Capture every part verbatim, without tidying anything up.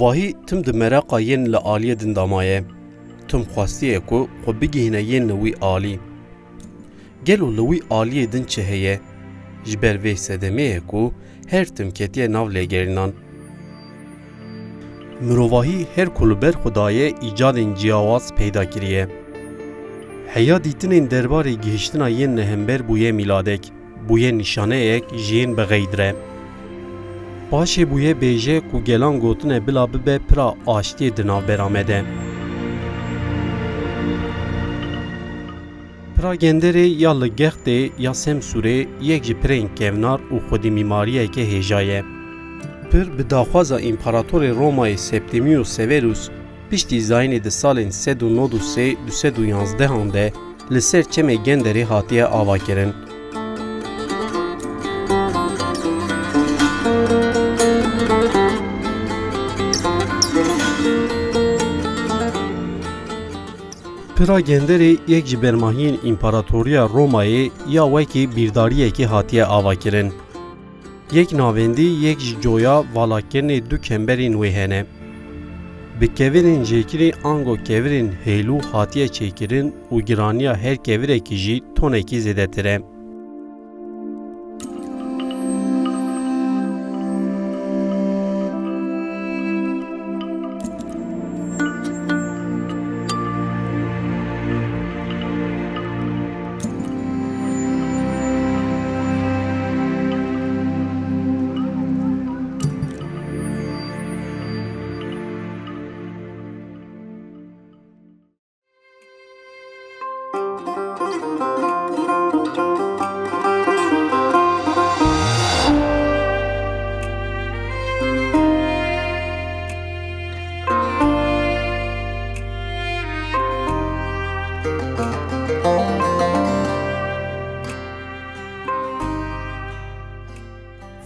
Mirovahî tim di mereqa yên li aliyê din de maye. Tim xwestiye ku xwe bigihîne yên li wî alî. Gelo li wî aliyê din çi heye? Ji ber vê sedemê ye ku her tim ketiye nav lêgerînan. Mirovahî her ku li ber xwe daye îcadên ciyawaz peyda kiriye. Heya dîtinên derbarê gihiştina yên li hember bûye mîladek, bûye nîşaneyek ji yên bi xeyd re. Paşê bûye bêje ku gelan gotine bila bibe pira aştiyê di navbera me de. Pira Genderê ya li Gextê ya Semsûrê yek ji pirên kevnar û xwedî mîmariyeke hêja ye. Pir bi daxwaza împaratorê Romayê Septimius Severus piştî zayînê di salên sed û nod û sê du sed û yanzdehan de li ser çemê Genderê hatiye avakirin. Pira Genderê yek ji bermahiyên Împaratoriya Romayê ya wekî bîrdariyekê hatiye avakirin. Yek navendî, yek ji coya valakirinê du kemberên wê hene. Bi kevirên jêkirî ango kevirên hêlû hatiye çêkirin û giraniya her kevirekî jî tonekî zêdetir e.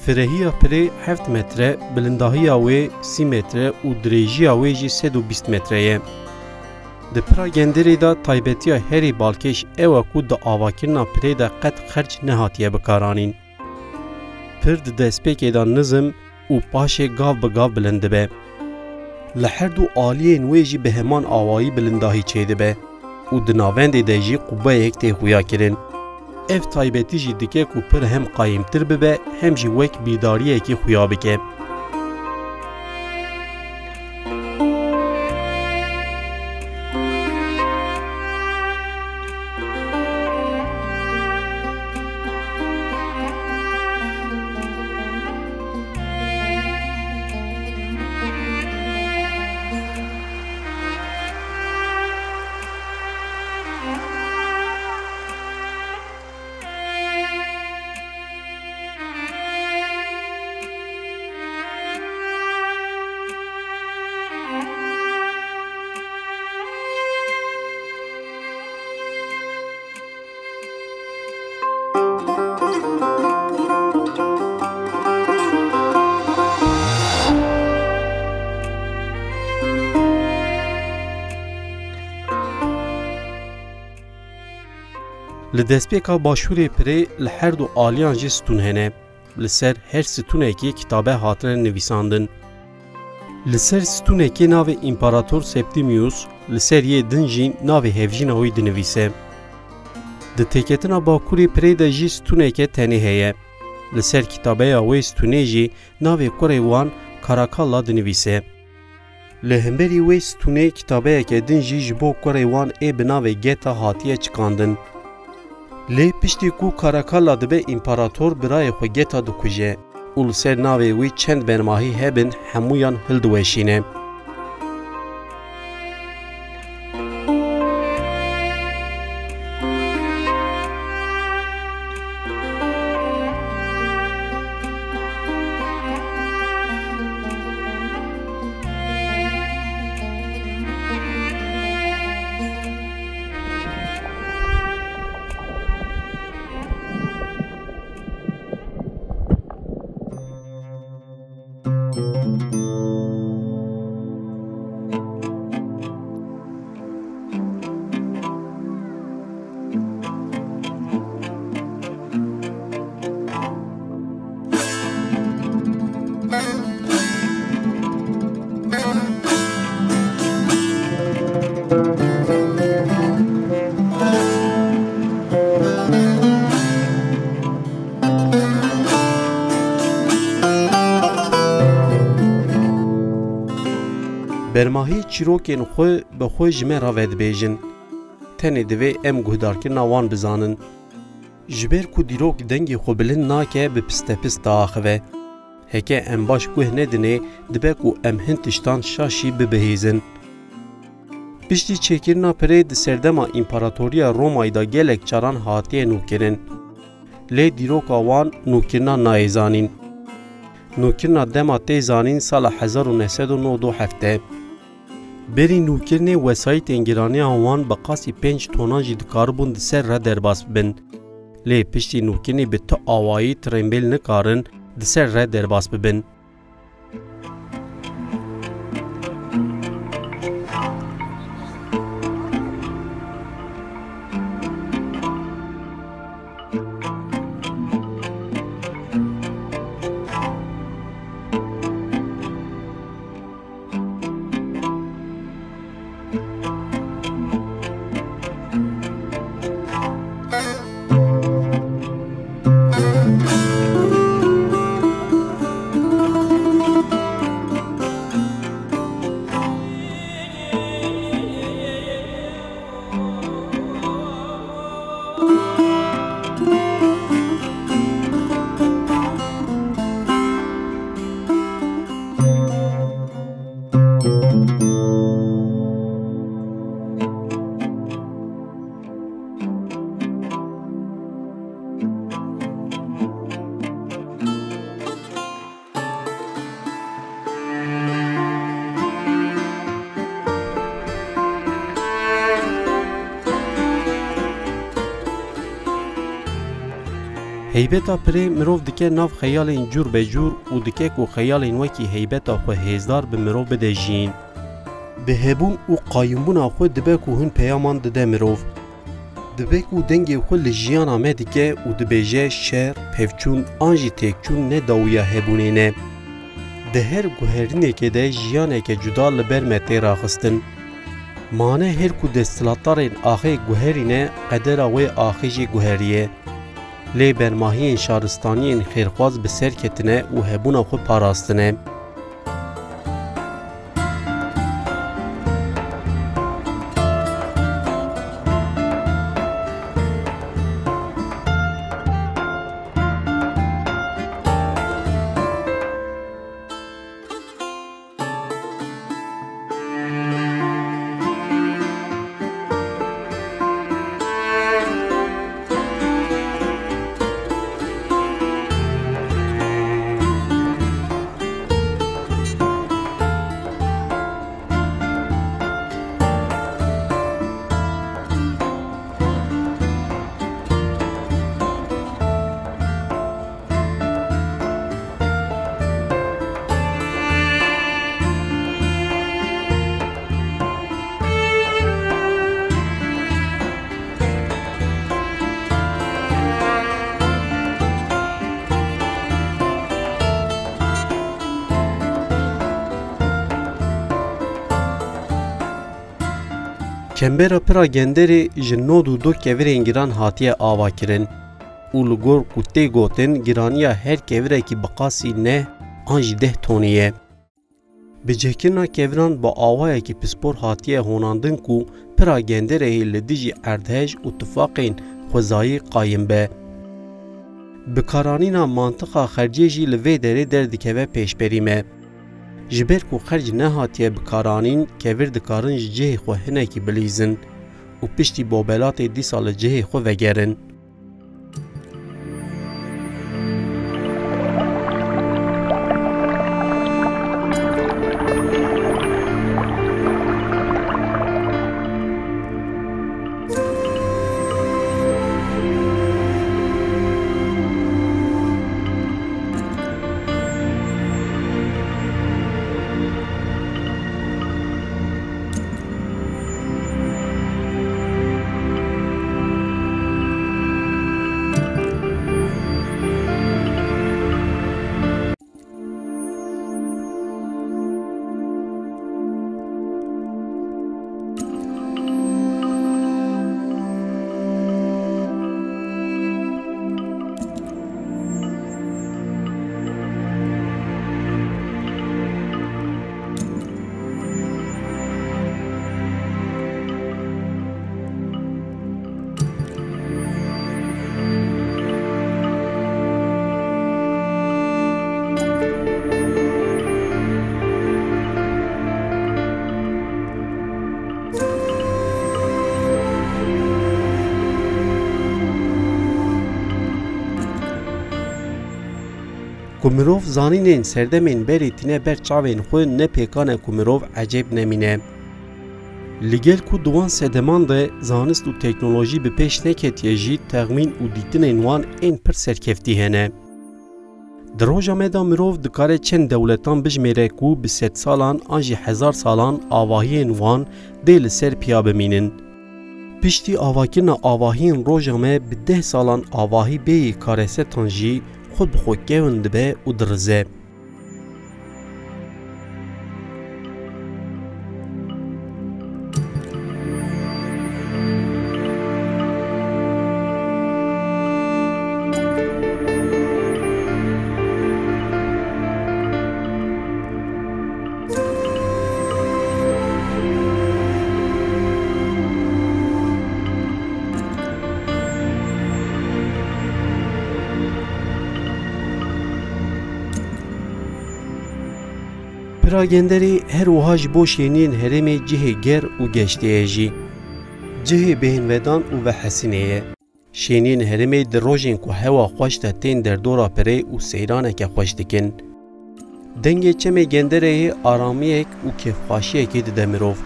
Firehiya pirê heft metre, bilindahiya wê sî metre û dirêjiya wê jî sed û bîst metre ye. Di pira Genderê de taybetiya herî balkêş ew e ku di avakirina pirê de qet xerc nehatiye bikaranîn. Pir di destpêkê de nizm û paşê gav bi gav bilind dibe. Li her du aliyên wê jî bi heman awayî bilindahî çêdibe û di navendê de jî qubeyek tê xuyakirin. Ev taybetî jî dike ku pir hem qayîmtir bibe, hem jî wek bîrdariyekî xuya bike. Li destpêka başûrê pirê li her du aliyan jî stûn hene. Li ser her stûnekê kitabe hatine nivîsandin. Li ser stûnekê navê Împarator Septimius, li ser yê din jî navê hevjîna wî dinivîse. Di têketina bakurê pirê de jî stûneke tenê heye. Li ser kitabeya wê stûnê jî navê kurê wan Karakalla dinivîse. Li hemberî wê stûnê kitabeyeke din jî ji bo kurê wan ê bi navê Geta hatiye çikandin. Lê piştî ku Karakalla dibe împarator, birayê xwe Geta dikuje û li ser navê wî çend bermahî hebin hemûyan hildiweşîne. Bermahî çîrokên xwe bi xwe ji me re vedibêjin. Tenê divê em guhdarkirina wan bizanin. Ji ber ku dîrok dengê xwe bilind nake, bi pistepist diaxive. Heke em baş guh nedinê, dibe ku em hin tiştan şaşî bibihêzin. Piştî çêkirina pirê di serdema Împaratoriya Romayê de gelek caran hatiye nûkirin. Lê dîroka wan nûkirina nayê zanîn. Nûkirina dema tê zanîn sala hezar û neh sed û nod û heft e. Berî nûkirinê wesayîtên giraniya wan bi qasî pênc tonan jî dikaribûn di ser re derbas bibin. Lê piştî nûkirinê bi tu awayî tirênbêl nikarin di ser re derbas bibin. Heybeta pirê mirov dike nav xeyalên cûr be cûr û dike ku xeyalên wekî heybeta xwe hêzdar bi mirov bide jiyîn. Bi hebûn û qayîmbûna xwe dibe ku hin peyaman dide mirov. Dibe ku dengê xwe li jiyana me dike û dibêje şer, pevçûn an jî têkçûn ne dawiya hebûnê ne. Di her guherînekê de jiyaneke cuda li ber me tê raxistin. Mane her ku desthilatdarên axê guherîne, qedera wê axê jî guheriye. Lê bermahiyên şaristaniyên xêrxwaz bi ser ketine û hebûna xwe parastine. Çembera Pira Genderê ji nod û du kevirên giran hatiye avakirin û li gor ku tê gotin, giraniya her kevirekî bi qasî neh an jî deh tonî ye. Bi cihkirina keviran bi awayekî pispor hatiye honandin ku Pira Gendereyê li dijî erdhej û tifaqên xwezayî qayim be. Bikaranîna mantiqa xercê jî li vê derê derdikeve pêşberî me. Ji ber ku xerc nehatiye bikaranîn, kevir dikarin ji cihê xwe hinekî bilîzin û piştî bobelatê dîsa li cihê xwe vegerin. Ku mirov zanînên serdemên berê tîne ber çavên xwe, ne pêkan e ku mirov ecêb nemîne. Li gel ku di wan sedeman de zanist û teknolojî bi pêş neketiye jî, texmîn û dîtinên wan ên pir serkeftî hene. Di roja me de mirov dikare çend dewletan bijmêre ku bi sedsalan an jî hezar salan avahiyên wan dê li ser piya bimînin. Piştî avakirina avahiyên roja me bi deh salan avahî bêyî karesetan jî xwe bi xwe kewin dibe û dirize. Pira Genderê her wiha ji bo şêniyên herêmê cihê ger û geştê ye jî. Cihê bêhnvedan û vehesînê ye. Şêniyên herêmê di rojên ku hewa xweş de tên derdora pirê û seyraneke xweş dikin. Dengê çemê Gendereyê aramiyek û kêfxweşiyekê dide mirov.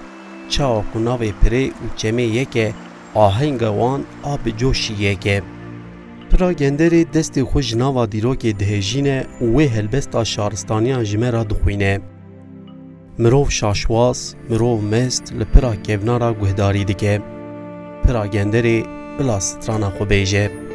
Çawa ku navê pirê û çemê yek e, ahenga wan a bi coşî yek e. Pira Genderê destê xwe ji nava dîrokê dihejîne û wê helbesta şaristaniyan ji me re dixwîne. Mirov şaşwaz, mirov mest li pira kevna re guhdarî dike. Pira Genderê bila strana xwe bêje.